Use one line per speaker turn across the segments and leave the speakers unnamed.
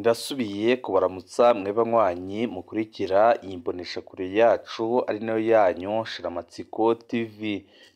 Ndasubiye kubaramutsa mwe banywanyi mukurikira iyi mboneshakure yacu ari nayo yanyu Shiramatsiko TV.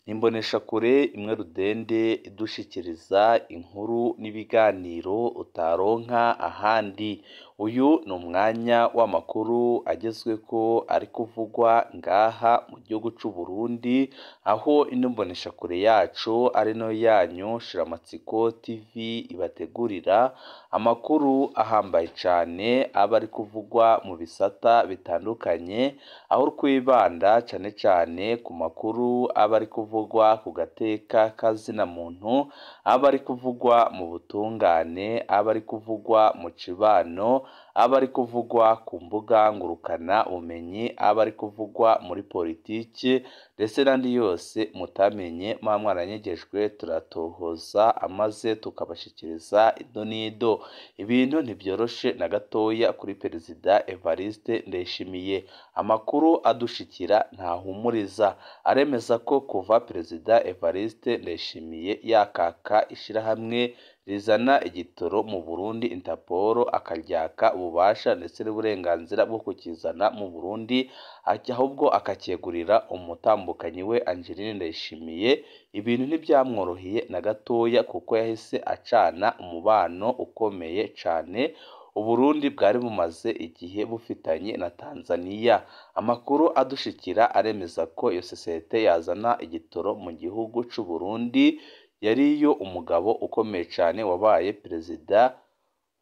Ni imboneshakure imwe rudende idushikiriza inkuru n'ibiganiro utaronka ahandi. Uyu ni umwanya w'amakuru agezweko ari kuvugwa ngaha mu gihugu c'u Burundi, aho ino mboneshakure yacu ari nayo yanyu Shiramatsiko TV ibategurira amakuru ahambaye cane aba ari kuvugwa mu bisata bitandukanye, aho twibanda cane cane ku makuru aba ari kuvugwa ku gateka kazina muntu, aba ari kuvugwa mu butungane, aba ari kuvugwa mu cibano, aba ari kuvugwa ku mbuga ngurukana bumenyi, aba ari kuvugwa muri politiki ndetse n'andi yose mutamenye muba mwaranyegejwe, turatohoza amaze tukabashikiriza ido n'ido. Ibintu ntivyoroshe na gatoya kuri Perezida Evariste Ndayishimiye. Amakuru adushikira ntahumuriza, aremeza ko kuva Perezida Evariste Ndayishimiye yakaka ishirahamwe rizana igitoro mu Burundi Interpol, akaryaka ububasha ndetse n'uburenganzira bwo kukizana mu Burundi, ahubwo akacyegurira umutambukanyi we Angeline Ndayishimiye, ibintu ntivyamworoheye na gatoya kuko yahise acana umubano ukomeye cane Uburundi bwari bumaze igihe bufitanye na Tanzania. Amakuru adushikira aremeza ko iyo sosiyete yazana igitoro mu gihugu c'u Burundi yariyo umugabo ukomeye cane wabaye perezida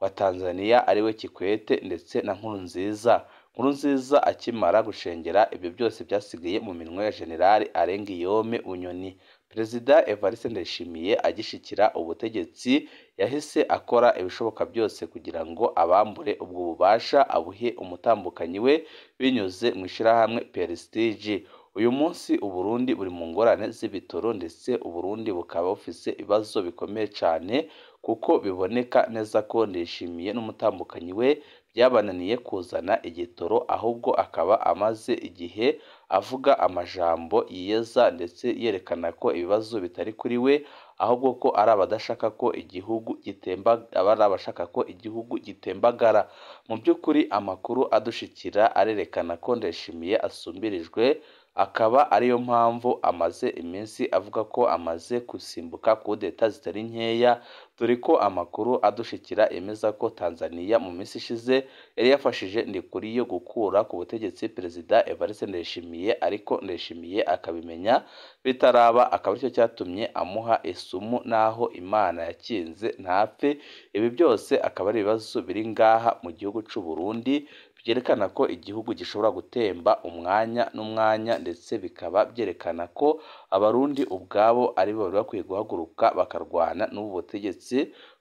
wa Tanzania ariwe Kikwete ndetse na Nkurunziza. Nkurunziza akimara gushengera ibyo byose byasigaye mu minwe ya General Arengiyome Bunyoni. Perezida Evariste Ndayishimiye agishikira ubutegetsi yahise akora ibishoboka byose kugira ngo abambure ubwo bubasha abuhe umutambukanyi we binyuze mu ishirahamwe Prestige. Uyu munsi Uburundi buri mu ngorane z'ibitoro ndetse Uburundi bukaba bufise ibibazo bikomeye cane kuko biboneka neza ko Ndayishimiye n'umutambukanyi we byabananiye kuzana igitoro, ahubwo akaba amaze igihe avuga amajambo yiyeza ndetse yerekana ko ibibazo bitari kuri we, ahubwo ko ari abadashaka ko igihugu gitemba, ari abashaka ko igihugu gitembagara. Mu by'ukuri amakuru adushikira arerekana ko Ndayishimiye asumbirijwe, akaba ariyo mpamvu amaze iminsi avuga ko amaze gusimbuka kudeta zitari nkeya, dore ko amakuru adushikira yemeza ko Tanzania mu minsi ishize yari yafashije Ndikuriyo gukura ku butegetsi Perezida Evariste Ndayishimiye, ariko Ndayishimiye akabimenya bitaraba, akaba aricyo cyatumye amuha isumu naho Imana yakinze ntapfe. Ibi byose akaba ari ibibazo biri ngaha mu gihugu c'u Burundi, byerekana ko igihugu gishobora gutemba umwanya n'umwanya, ndetse bikaba byerekana ko abarundi ubwabo aribo bari bakwiye guhaguruka bakarwana n'ubu butegetsi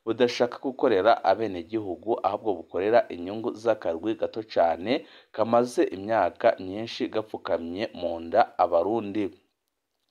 budashaka gukorera abenegihugu, ahubwo bukorera inyungu z'akarwi gato cane kamaze imyaka myinshi gapfukamye mu nda abarundi.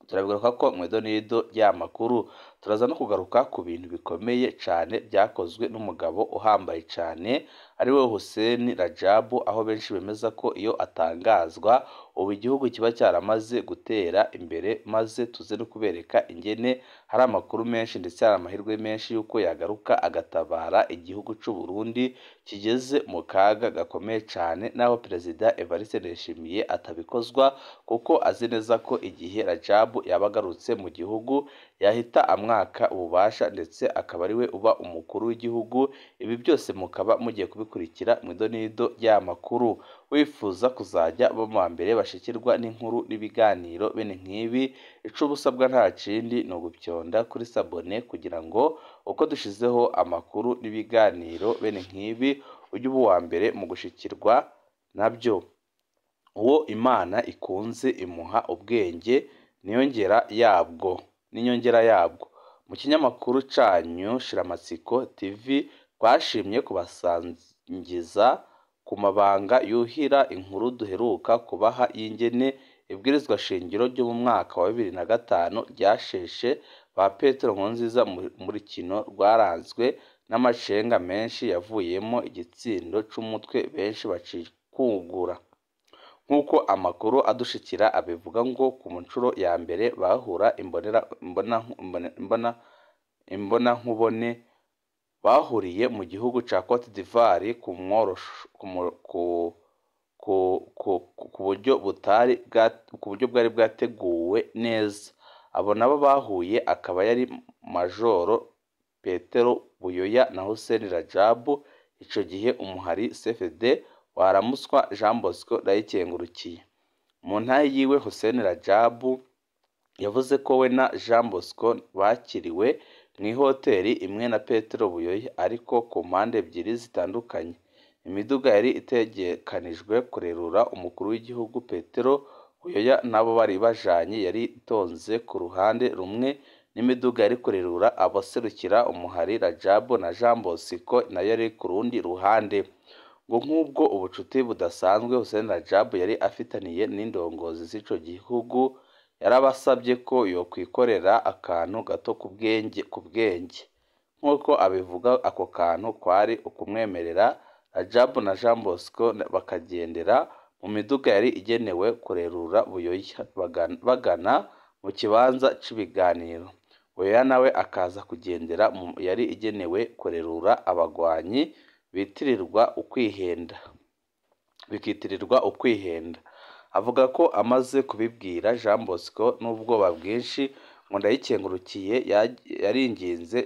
Turabigaruka ko mu idonido ry'amakuru turaza no kugaruka ku bintu bikomeye cane byakozwe n'umugabo uhambaye cane ariwe Hussein Rajabu, aho benshi bemeza ko iyo atangazwa ubu igihugu kiba cyaramaze gutera imbere, maze tuze no kubereka ingene hari amakuru menshi ndetse hari amahirwe menshi y'uko yagaruka agatabara igihugu c'u Burundi kigeze mu kaga gakomeye cane, naho Perezida Evariste Ndayishimiye atabikozwa kuko azi neza ko igihe Rajabu yaba agarutse mu gihugu yahita amwaka ububasha ndetse akaba ariwe uba umukuru w'igihugu. Ibi byose mukaba mugiye kubikurikira mu idonido ry'amakuru. Wifuza kuzajya bo mu mbere bashikirwa n'inkuru n'ibiganiro bene nk'ibi, ico ubusabwa nta kindi ni ugupyonda kuri sabone kugira ngo uko dushizeho amakuru n'ibiganiro bene nk'ibi ujye uba uwa mbere mu gushikirwa nabyo. Uwo Imana ikunze imuha ubwenge niyongera yabwo n'inyongera yabwo. Mu kinyamakuru canyu Shiramatsiko TV twashimye kubasangiza ku mabanga yuhira inkuru duheruka kubaha y'ingene ibwirizwa shingiro ryo mu mwaka wa 2005 ryasheshe ba Petero Nkurunziza mu rukino rwaranzwe n'amacenga menshi yavuyemo igitsindo c'umutwe benshi bacikugura. Nk'uko amakuru adushikira abivuga, ngo ku nshuro ya mbere bahura imbonankubone bahuriye mu gihugu ca Cote d'Ivoire ku buryo bwari bwateguwe neza. Abo nabo bahuye akaba yari Majoro Petero Buyoya na Hussein Rajab, ico gihe umuhari CFD waramutswa Jean Bosco Ndayikengurukiye. Mu ntahe yiwe Hussein Rajab yavuze ko we na Jean Bosco bakiriwe mw'ihoteli imwe na Petero Buyoya, ariko ku mpande ebyiri zitandukanye. Imiduga yari itegekanijwe kurerura umukuru w'igihugu Petero Buyoya n'abo bari bajanye yari itonze ku ruhande rumwe n'imiduga yari kurerura abaserukira umuhari Rajab na Jean Bosco nayo yari ku rundi ruhande. Ngo nk'ubwo ubucuti budasanzwe Hussein Rajab yari afitaniye n'indongozi z'ico gihugu, yarabasabye ko yokwikorera akantu gato ku bwenge. Nk'uko abivuga, ako kantu kwari ukumwemerera Rajab na Jean Bosco bakagendera mu miduga yari igenewe kurerura Buyoya bagana mu kibanza c'ibiganiro. Buyoya nawe akaza kugendera mu yari igenewe kurerura abagwanyi bikitirirwa ukwihenda. Avuga ko amaze kubibwira Jean Bosco n'ubwoba bwinshi, ngo Ndayikengurukiye yaringinze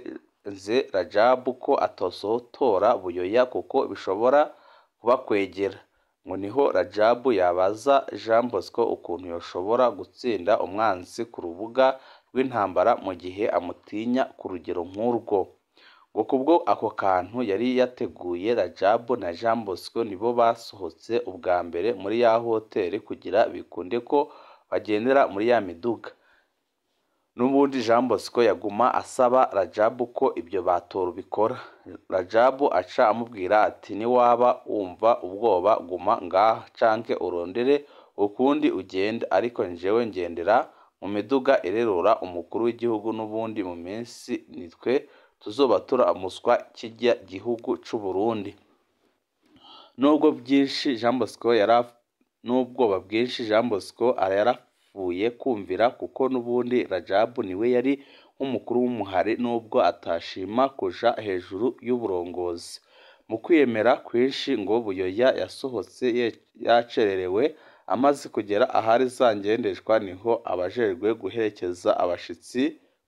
Rajab ko atosotora Buyoya kuko bishobora kubakwegera. Ngo niho Rajab yabaza Jean Bosco ukuntu yoshobora gutsinda umwansi ku rubuga rw'intambara mu gihe amutinya ku rugero nk'urwo. Ngo kubwo ako kantu yari yateguye, Rajab na Jean Bosco nibo basohotse ubwa mbere muri ya hoteli kugira bikunde ko bagendera muri ya miduga. N'ubundi Jean Bosco yaguma asaba Rajab ko ibyo batorubikora. Rajab aca amubwira ati niwaba wumva ubwoba guma ngaha canke urondere ukundi ugenda, ariko njewe ngendera mu miduga irerura umukuru w'igihugu, n'ubundi mu minsi nitwe tuzoba turamuswa kirya gihugu c'u Burundi. N'ubwoba bwinshi Jean Bosco yarapfuye kumvira, kuko n'ubundi Rajab niwe yari nk'umukuru w'umuhari nubwo atashima kuja hejuru y'uburongozi. Mu kwiyemera kwinshi ngo Buyoya yasohotse yacererewe, amaze kugera ahari za ngendeshwa niho abajejwe guherekeza abashitsi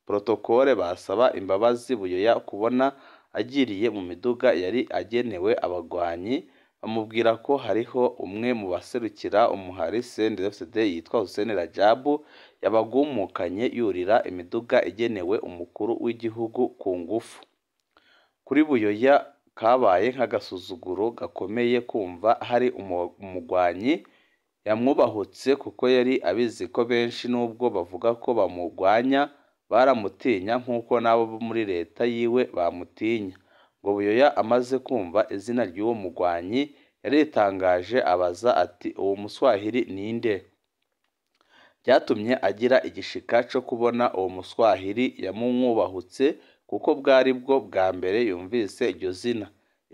protokole basaba imbabazi Buyoya kubona agiriye mu miduga yari agenewe abagwanyi, bamubwira ko hariho umwe mu baserukira umuhari CNDD-FDD yitwa Hussein Rajab yabagumukanye yurira imiduga igenewe umukuru w'igihugu ku ngufu. Kuri Buyoya kabaye nk'agasuzuguro gakomeye kumva hari umugwanyi yamwubahutse, kuko yari abizi ko benshi nubwo bavuga ko bamugwanya baramutinya nk'uko n'abo muri leta yiwe bamutinya. Ngo Buyoya amaze kumva izina ry'uwo mugwanyi yaritangaje abaza ati uwo muswahili ninde? Byatumye agira igishika co kubona uwo muswahili yamumwubahutse, kuko bwari bwo bwa mbere yumvise iryo zina,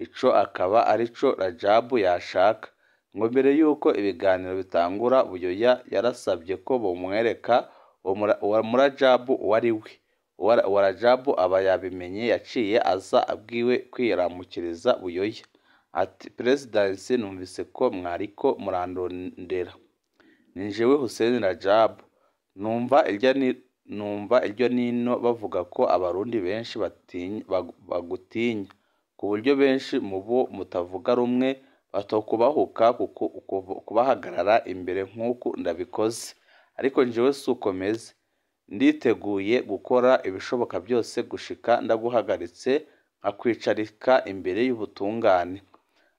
ico akaba arico Rajab yashaka. Ngo mbere y'uko ibiganiro bitangura, Buyoya yarasabye ko bomwereka uwo Murajabu uwo ari we. Uwo Rajabu aba yabimenye, yaciye aza abwiwe kwiramukiriza Buyoya ati Perezidansi, numvise ko mwariko murandondera, ni jewe Hussein Rajab. Numva iryo nino bavuga ko abarundi benshi bagutinya, ku buryo benshi mu bo mutavuga rumwe batokubahuka kubahagarara imbere nk'uku ndabikoze, ariko jewe suko meze, nditeguye gukora ibishoboka byose gushika ndaguhagaritse nkakwicarika imbere y'ubutungane.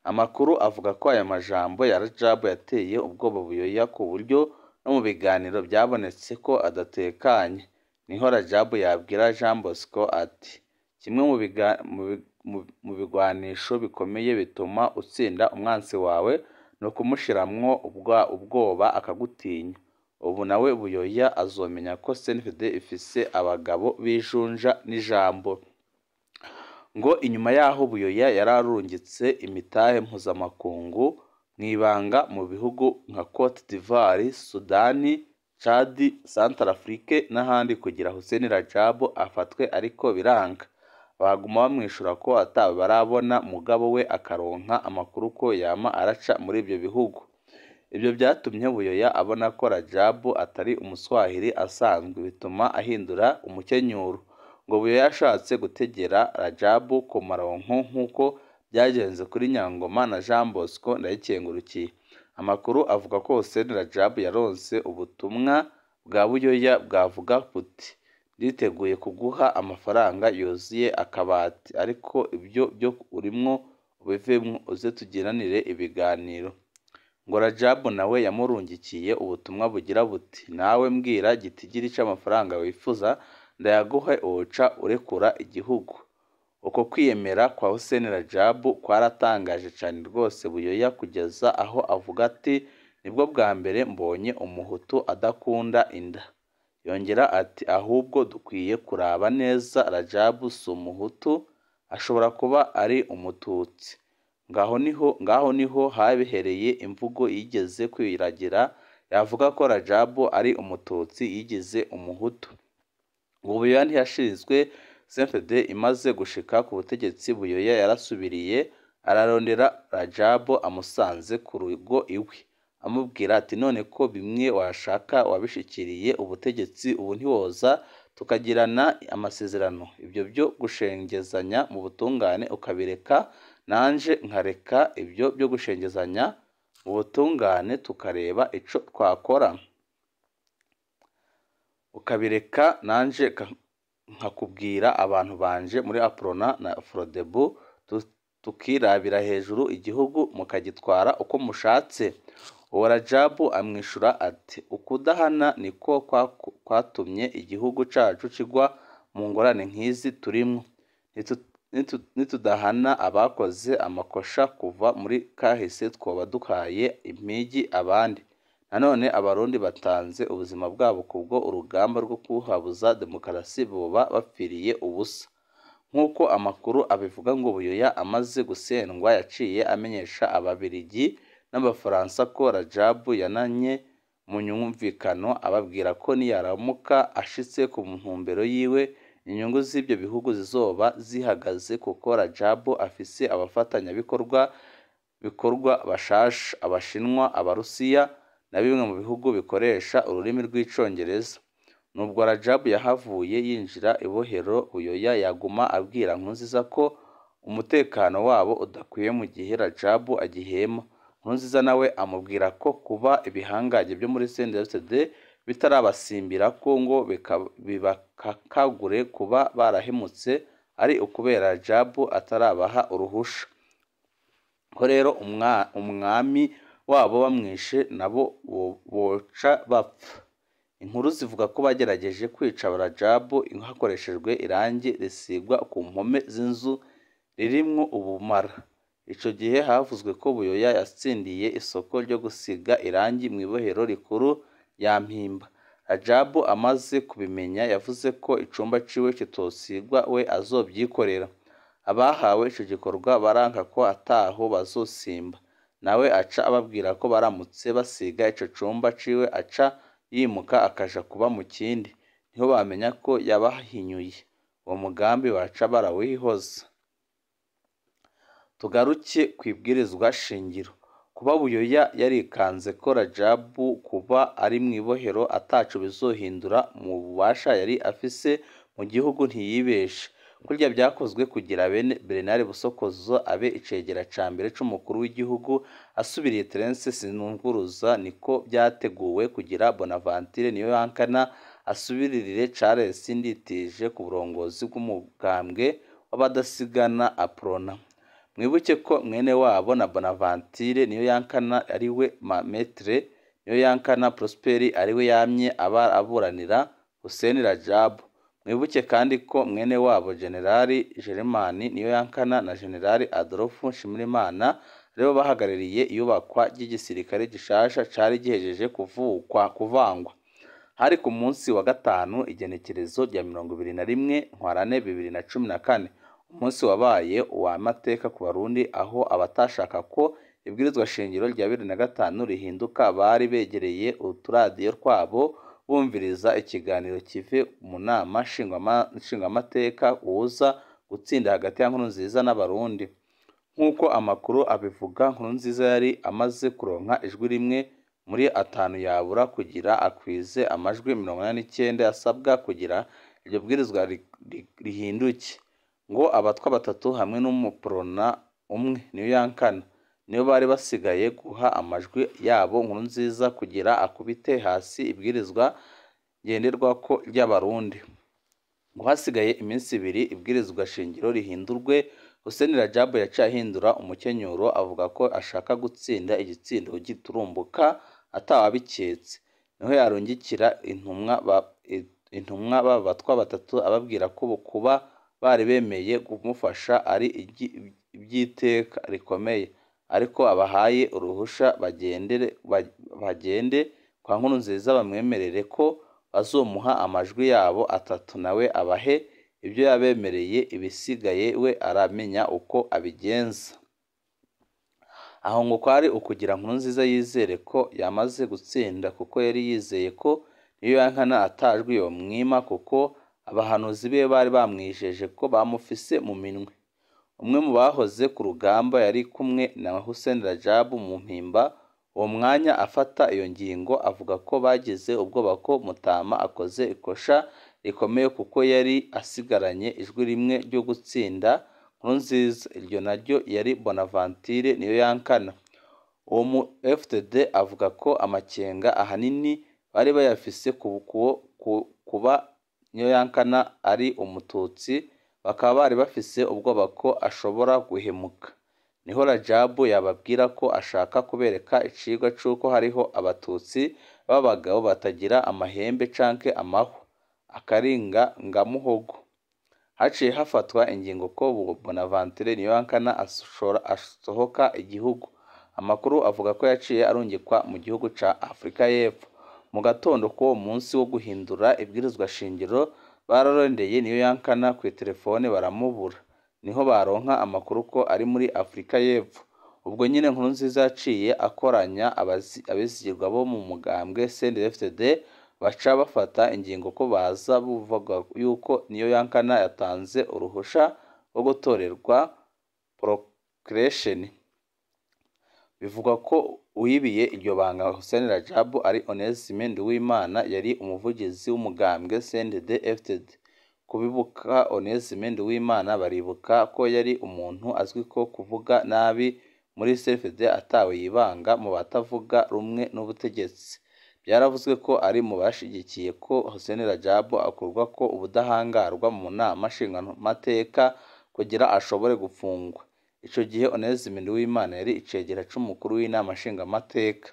Amakuru avuga ko aya majambo ya Rajab yateye ubwoba Buyoya ku buryo no mu biganiro byabonetse ko adatekanye. Niho Rajab yabwira Jean Bosco ati kimwe mu bigwanisho bikomeye bituma utsinda umwansi wawe ni ukumushiramwo ubwoba akagutinya. Ubu nawe Buyoya azomenya ko CNDD ifise abagabo b'ijunja n'ijambo. Ngo inyuma yaho Buyoya yararungitse imitahe mpuzamakungu mw'ibanga mu bihugu nka Cote d'Ivoire, Sudani, Chad, Centrafrique n'ahandi kugira Hussein Rajab afatwe, ariko biranga. Baguma bamwishura ko atawe barabona, mugabo we akaronka amakuru ko yama araca muri ivyo bihugu. Ibyo byatumye Buyoya abona ko Rajabu atari umuswahili asanzwe, bituma ahindura umukenyuro. Ngo Buyoya yashatse gutegera Rajabu ku maronko nk'uko byagenze kuri Nyangoma na Jean Bosco Ndayikengurukiye. Amakuru avuga ko Hussein Rajabu yaronse ubutumwa bwa Buyoya bwavuga buti: "Nditeguye kuguha amafaranga yuzuye akabati, ariko ibyo byo urimwo ubivemwo uze tugiranire ibiganiro." Ngo Rajabu nawe yamurungikiye ubutumwa bugira buti: "Nawe mbwira gitigiri c'amafaranga wifuza ndayaguhe woca urekura igihugu." Uko kwiyemera kwa Hussein Rajabu kwaratangaje cane rwose Buyoya, kugeza aho avuga ati: "Nibwo bwa mbere mbonye umuhutu adakunda inda." Yongera ati: "Ahubwo dukwiye kuraba neza, Rajabu si umuhutu, ashobora kuba ari umututsi." Ngaho niho habereye imvugo yigeze kwiragira yavuga ko Rajabu ari umututsi yigize umuhutu. Ngo Buyoya ntiyashinzwe. CNDD imaze gushika ku butegetsi, Buyoya yarasubiriye ararondera Rajabu amusanze ku rugo iwe, amubwira ati: "None ko bimwe washaka wabishikiriye ubutegetsi, ubu ntiwoza tukagirana amasezerano? Ibyo byo gushengezanya mu butungane ukabireka, nanje nkareka ibyo byo gushengezanya mu butungane, tukareba ico twakora. Ukabireka nanje nkakubwira abantu banje muri Aprona na Frodebu, tukirabira hejuru igihugu mukagitwara uko mushatse." Uwo Rajabu amwishura ati: "Ukudahana niko kwatumye igihugu cacu kigwa mu ngorane nk'izi turimwo. Nitudahana abakoze amakosha kuva muri kahise, twoba duhaye impigi abandi. Nanone abarundi batanze ubuzima bwabo kubwo urugamba rwo kuhabuza demokarasi boba bapfiriye ubusa." Nk'uko amakuru abivuga, ngo Buyoya amaze gusendwa yaciye amenyesha ababirigi n'abafaransa ko Rajabu yananye mu nyumvikano, ababwira ko niyaramuka ashitse ku ntumbero yiwe, inyungu z'ibyo bihugu zizoba zihagaze, kuko Rajabu afise abafatanyabikorwa bikorwa bashasha: Abashinwa, Abarusiya na bimwe mu bihugu bikoresha ururimi rw'icongereza. Nubwo Rajabu yahavuye yinjira ibohero, Buyoya yaguma abwira Nkurunziza ko umutekano wabo udakwiye mu gihe Rajabu agihema. Nkurunziza nawe amubwira ko kuba ibihangange byo muri CNDD-FDD bitarabasimbira ko ngo bibakakagure kuba barahemutse ari ukubera Rajabu atarabaha uruhusha. Ko rero umwami wabo bamwishe nabo boca bapfa. Inkuru zivuga ko bagerageje kwica Rajabu hakoreshejwe irangi risigwa ku mpome z'inzu ririmwo ubumara. Ico gihe havuzwe ko Buyoya yatsindiye isoko ryo gusiga irangi mw'ibohero rikuru rya Mpimba. Rajabu amaze kubimenya yavuze ko icumba ciwe kitosigwa we azovyikorera. Abahawe ico gikorwa baranka ko ataho bazosimba. Nawe aca ababwira ko baramutse basiga ico cumba ciwe aca yimuka akaja kuba mu kindi. Niho bamenya ko yabahinyuye. Uwo mugambi baca barawihoza. Tugaruke kw'ibwirizwa shingiro. Kuba Buyoya yarikanze ko Rajabu kuba ari mw'ibohero ataco bizohindura mu bubasha yari afise mu gihugu ntiyibeshe. Kurya vyakozwe kugira bene Bernard Busokozo abe icegera ca mbere c'umukuru w'igihugu asubiriye Terence Sinunguruza, niko vyateguwe kugira Bonaventure Niyoyankana asubiririre Charles Nditije ku burongozi bw'umugambwe w'abadasigana Aprona. Mwibuke ko mwene wabo na Bonaventure Niyoyankana ariwe Maître Niyoyankana Prosper ariwe yamye aburanira Hussein Rajabu. Mwibuke kandi ko mwene wabo Generali Germain Niyoyankana na Generali Adolphe Nshimirimana aribo bahagarariye iyubakwa ry'igisirikare gishasha cari gihejeje kuvangwa. Hari ku munsi wa gatanu, igenekerezo rya 21 Ntwarante 2014, umunsi wabaye uw'amateka ku Barundi, aho abatashaka ko ibwirizwa shingiro rya 2005 rihinduka bari begereye uturadiyo twabo bumviriza ikiganiro kive mu nama nshingamateka uwuza gutsinda hagati ya Nkurunziza n'abarundi. Nk'uko amakuru abivuga, Nkurunziza yari amaze kuronka ijwi rimwe muri atanu yabura kugira akwize amajwi 89 yasabwa kugira iryo bwirizwa rihinduke. Ngo abatwa batatu hamwe n'umuprona umwe Niyoyankana nibo bari basigaye guha amajwi yabo Nkurunziza kugira akubite hasi ibwirizwa ngenderwako ry'abarundi. Ngo hasigaye iminsi ibiri ibwirizwa shingiro rihindurwe, Hussein Radjabu yaciye ahindura umukenyuro avuga ko ashaka gutsinda igitsindo giturumbuka atawabiketse. Niho yarungikira intumwa b'abatwa batatu ababwira ko kuba bari bemeye kumufasha ari iby'iteka rikomeye, ariko abahaye uruhusha bagende kwa Nkurunziza bamwemerere ko bazomuha amajwi yabo atatu nawe abahe ibyo yabemereye, ibisigaye we aramenya uko abigenza. Aho ngo kwari ukugira Nkurunziza yizere ko yamaze gutsinda, kuko yari yizeye ko Niyoyankana atajwi yomwima, kuko abahanuzi be bari bamwijeje ko bamufise mu minwe. Umwe mu bahoze ku rugamba yari kumwe na Hussein Radjabu mu Mpimba uwo mwanya afata iyo ngingo, avuga ko bagize ubwoba ko Mutama akoze ikosha rikomeye kuko yari asigaranye ijwi rimwe ryo gutsinda Nkurunziza, iryo naryo yari Bonaventure Niyoyankana. Uwo mu FDD avuga ko amakenga ahanini bari bayafise kuba Niyoyankana ari umututsi, bakaba bari bafise ubwoba ko ashobora guhemuka. Niho Radjabu yababwira ko ashaka kubereka icigwa c'uko hariho abatutsi b'abagabo batagira amahembe canke amahwa, akaringangamuhogo. Haciye hafatwa ingingo ko Bonaventure Niyoyankana asohoka igihugu. Amakuru avuga ko yaciye arungikwa mu gihugu ca Afrika y'Epfo. Mu gatondo k'uwo munsi wo guhindura ibwirizwa shingiro, bararondeye Niyoyankana kw'iterefone baramubura. Niho baronka amakuru ko ari muri Afrika y'Epfo. Ubwo nyene Nkurunziza yaciye akoranya abizigirwa bo mu mugambwe CNDD-FDD, baca bafata ingingo ko baza buvuga yuko Niyoyankana yatanze uruhusha rwo gutorerwa procreation. Bivugwa ko uwibiye iryo banga Hussein Radjabu ari Onesme Nduwimana, yari umuvugizi w'umugambwe CNDD-FDD. Kubibuka Onesme Nduwimana baribuka ko yari umuntu azwi ko kuvuga nabi muri CNDD atawe yibanga mu batavuga rumwe n'ubutegetsi. Byaravuzwe ko ari mu bashigikiye ko Hussein Radjabu akurwa ko ubudahangarwa mu nama nshingamateka kugira ashobore gufungwa. Ico gihe Onesme Nduwimana yari icegera c'umukuru w'inama nshingamateka.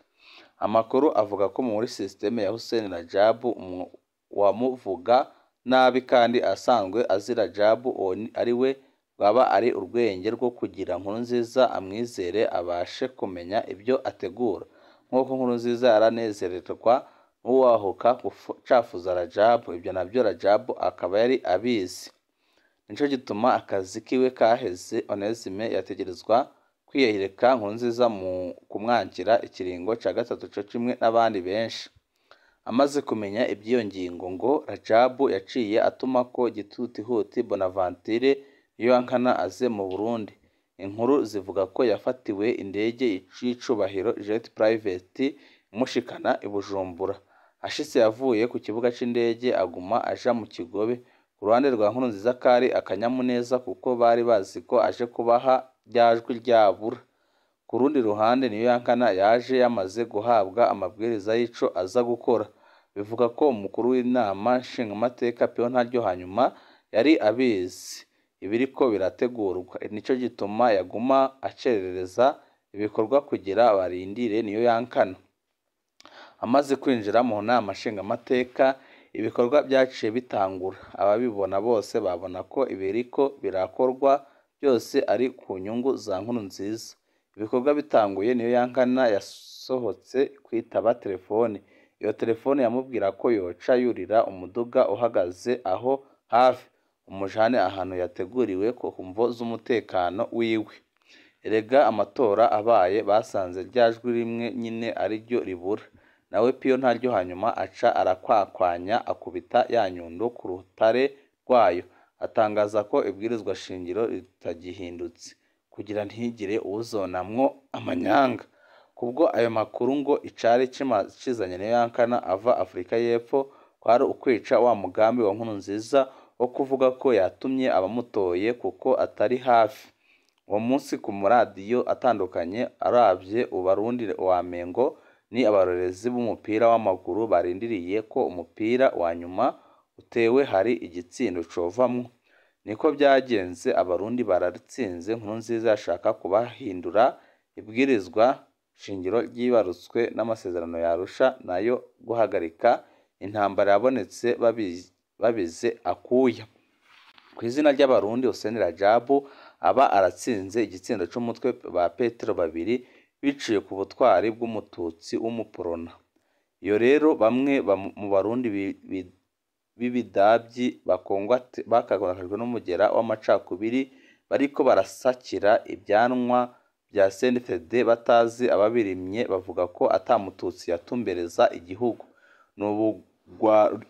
Amakuru avuga ko muri systeme ya Hussein Radjabu wamuvuga nabi kandi asanzwe azi Radjabu uwo ari we, rwaba ari urwenge rwo kugira Nkurunziza amwizere abashe kumenya ibyo ategura. Nk'uko Nkurunziza yaranezererwa n'uwahuka gucafuza Radjabu, ibyo nabyo Radjabu akaba yari abizi. Nico gituma akazi kiwe kaheze. Onesme yategerezwa kwiyereka Nkurunziza mu kumwangira ikiringo ca gatatu co kimwe n'abandi benshi. Amaze kumenya iby'iyo ngingo, ngo Radjabu yaciye atumako gitutihuti Bonaventure Niyoyankana aze mu Burundi. Inkuru zivuga ko yafatiwe indege y'icubahiro jet private imushikana i Bujumbura. Ashitse yavuye ku kibuga c'indege aguma aja mu Kigobe. Ku ruhande rwa Nkurunziza kari akanyamuneza kuko bari bazi ko aje kubaha rya jwi ryabura. Ku rundi ruhande Niyoyankana yaje yamaze guhabwa amabwiriza y'ico aza gukora. Bivuga ko umukuru w'inama nshingamateka Pio Ntaryo hanyuma yari abizi ibiriko birategurwa, nico gituma yaguma acerereza ibikorwa kugira barindire Niyoyankana. Amaze kwinjira mu nama nshingamateka, ibikorwa byaciye bitangura. Ababibona bose babona ko ibiriko birakorwa byose ari ku nyungu za Nkurunziza. Ibikorwa bitanguye, Niyoyankana yasohotse kwitaba telefone. Iyo telefone yamubwira ko yoca yurira umuduga uhagaze aho hafi, umujane ahantu yateguriwe ku mvo z'umutekano wiwe. Erega amatora abaye basanze rya jwi rimwe nyine ariryo ribura. Nawe Pio Ntaryo hanyuma aca arakwakwanya akubita ya nyundo ku rutare rwayo, atangaza ko ibwirizwa shingiro ritagihindutse kugira ntigire uwuzonamwo amanyanga. Kubwo ayo makuru ngo icari cizanye Niyoyankana ava Afrika y'Epfo kwari ukwica wa mugambi wa Nkurunziza wo kuvuga ko yatumye abamutoye kuko atari hafi. Uwo munsi ku maradiyo atandukanye aravye Abarundi wamengo ni abarorerezi b'umupira w'amaguru barindiriye ko umupira wa nyuma utewe hari igitsindo covamwo. Niko vyagenze, Abarundi baratsinze, Nkurunziza yashaka kubahindura ibwirizwa shingiro ryibarutswe n'amasezerano ya Arusha nayo guhagarika intambara yabonetse babize akuya. Kw'izina ry'Abarundi, Hussein Rajabu aba aratsinze igitsindo c'umutwe ba Petero babiri biciye ku butwari bw'umututsi w'umuporona. Iyo rero bamwe mu Barundi b'ibidavyi bakongwakajwe n'umugera w'amacakubiri bariko barasakira ivyanwa vya CNDD batazi ababirimye, bavuga ko ata mututsi yatumbereza igihugu.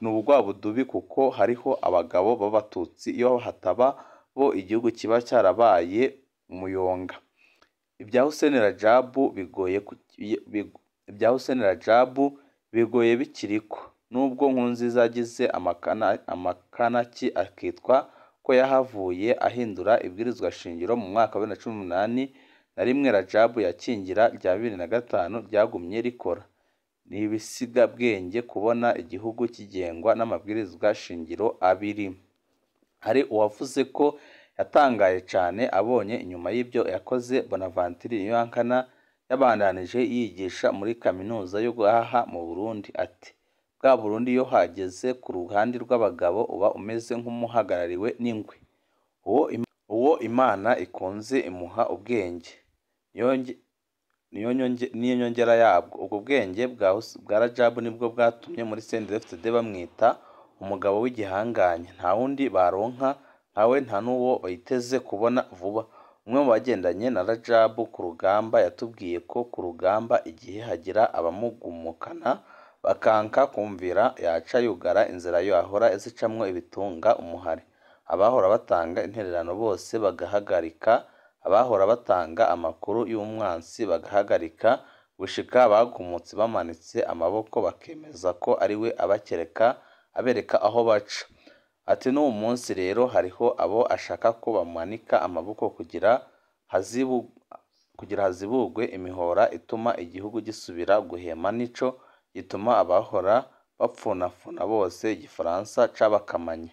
Ni ubugwabudubi kuko hariho abagabo b'abatutsi, iyo hataba bo igihugu kiba carabaye umuyonga. Ivya Hussein Rajabu bigoye bikiriko, nubwo Nkurunziza yagize amakanaki akitwa ko yahavuye ahindura ibwirizwa shingiro mu mwaka wa 2018, na rimwe Rajabu yakingira rya 2005 ryagumye rikora. Ni ibisigabwenge kubona igihugu kigengwa n'amabwirizwa shingiro abiri. Hari uwavuze ko yatangaye cane abonye inyuma y'ivyo yakoze Bonaventure Niyoyankana yabandanije yigisha muri kaminuza yo ngaha mu Burundi, ati: "Bwa Burundi iyo hageze ku ruhande rw'abagabo uba umeze nk'umuhagarariwe n'ingwe. Uwo Imana ikunze imuha ubwenge, niyo nyongera yabwo. Ubwo bwenge bwa Rajabu nibwo bwatumye muri CNDD-FDD bamwita umugabo w'igihangange, nta wundi baronka nkawe, nta n'uwo biteze kubona vuba." Umwe mu bagendanye na Rajabu ku rugamba yatubwiye ko ku rugamba igihe hagira abamugumukana bakanka kumvira yaca yugara inzira yahora zicamwo ibitunga umuhari, abahora batanga intererano bose bagahagarika, abahora batanga amakuru y'umwansi bagahagarika, gushika bagumutse bamanitse amaboko bakemeza ko ariwe abereka aho baca. Ati: "N'uwu munsi rero hariho abo ashaka ko bamanika amaboko kugira hazibugwe imihora ituma igihugu gisubira guhema, nico gituma abahora bapfunafuna bose igifaransa cabakamanye."